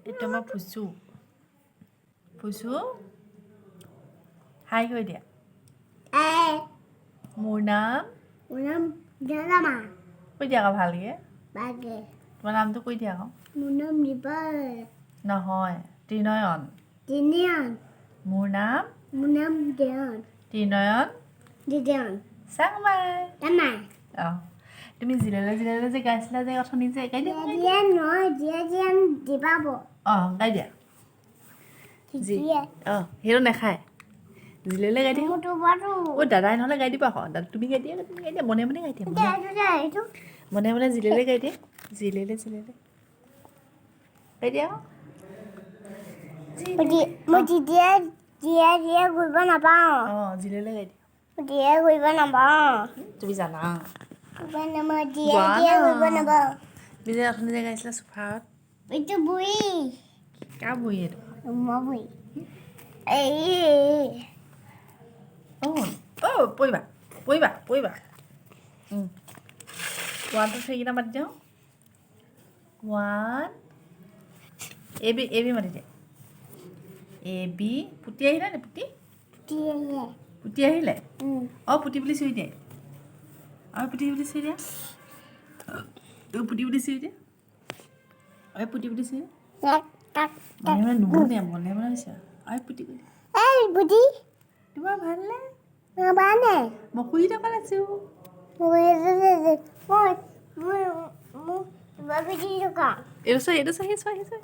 এইটো আমাৰ ফুচু। ফুচু, হাই কৈ দিয়া। মোৰ নাম? মোৰ নাম জালামা। কৈ দিয়া আকৌ ভালকে। বাগে। তোমাৰ নামটো কৈ দিয়া আকৌ। মোৰ নাম দীপল। নহয়, ত্ৰিনয়ন। তিনিয়ন। মোৰ নাম? মোৰ নাম দেয়ন। ত্ৰিনয়ন। দিদন। চাংমাই। তামাই। অঁ, তুমি জিলেলে জিলেলে যে গাইছিলা যে অথনি যে, গাই দিয়া, গাই দিয়া। দিয়া নহয়, দিয়া দিয়া দিবাব। অঁ, গাই দিয়া। দিয়ে। অঁ, সেইটো নাখায়, জিলেলে গাই দিয়া। মোৰতো বাৰু। অ' দাদাই নহ'লে গাই দিব আকৌ। দাদা, তুমি গাই দিয়া, তুমি গাই দিয়া, মনে মনে গাই দিয়া। মনে এইটো। মনে মনে জিলেলে গাই দিয়া। জিলেলে জিলেলে গাই দিয়া আকৌ। মই দিয়া দিয়া দিয়া কৰিব নাপাওঁ। অঁ, জিলেলে গাই দিয়া। দিয়া কৰিব নাপাওঁ। তুমি জানা। মই দিয়া গোৱা দিয়া না। কৰিব নাপাওঁ। তুমি যে অথনি যে গাইছিলা চোফাত। এইটো বুঢ়ী। কাৰ বুঢ়ী এইটো? মই বুঢ়ী এই। অঁ অঁ, পৰিবা, পৰিবা, পৰিবা। 1, 2, 3 কেইটা মাতি দিওঁ। 1, এ বি, এ বি মাতি দিয়া। A B. পুতি আহিলে নে পুতি? দিয়ে। পুতি আহিলে। অঁ, পুতি বুলি চিঞৰি দিয়ে। অঁ, পুতি বুলি চিঞৰি দিয়া। অঁ, পুতি বুলি চিঞৰি দিয়া। অঁ, পুতি বুলি চিঞৰি দিয়া। তাক। মনে মনে নুশুনে, মনে মনে হৈছে। অঁ, পুতি বুলি। এই বুঢ়ী। তোমাৰ ভালনে? নাবানে। মই শুই থকা আছোঁ। মই মই মই কিবা পিঠি থকা। এইটো চোৱা, এইটো চোৱা, সেই চোৱা, সেই চোৱা।